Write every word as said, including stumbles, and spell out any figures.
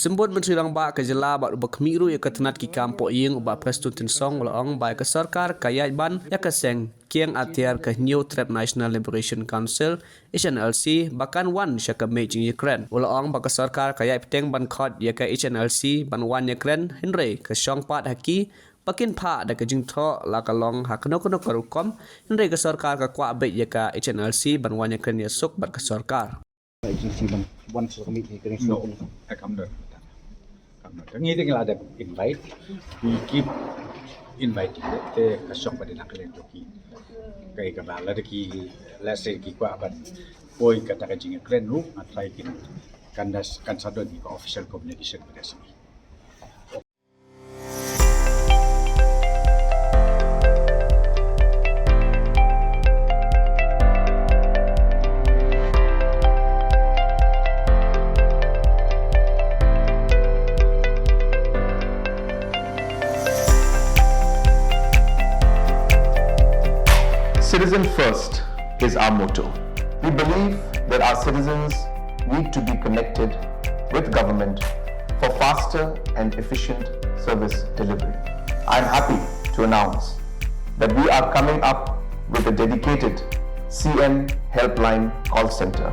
Symbud Myntri Rangbah ka jylla bad uba khmih ruh ïa ka tnat ki kam pohïing u Bah Prestone Tynsong u la ong ba ïa ka sorkar ka ïaid ban ïa ka seng kieng atiar ka Hynñiewtrep National Liberation Council, H N L C, ba kan wan sha ka miej jingïakren. U la ong ba ka sorkar ka ïaid bteng ban khot ïa ka H N L C ban wan ïakren, hynrei ka shong pat ha ki ba kin phah da ka jingthoh la ka long ha kano kano ka rukom, hynrei ka sorkar ka kwah beit ïa ka H N L C ban wan ïakren ïasuk bad ka sorkar. Agency ban wan sha ka miej jingïakren. No, ïa kam don. Kam don. Ka ngi dang la dep invite. We keep inviting. Te ka shong ba dei na ka liang jong ki. Kaei kaba lada ki, let's say, ki kwah ban poi kata ka jingïakren ruh, nga try kin, kan da s-, kan sa don ïa ka official communication ba da sini. Citizen first is our motto. We believe that our citizens need to be connected with government for faster and efficient service delivery. I am happy to announce that we are coming up with a dedicated C M Helpline call center.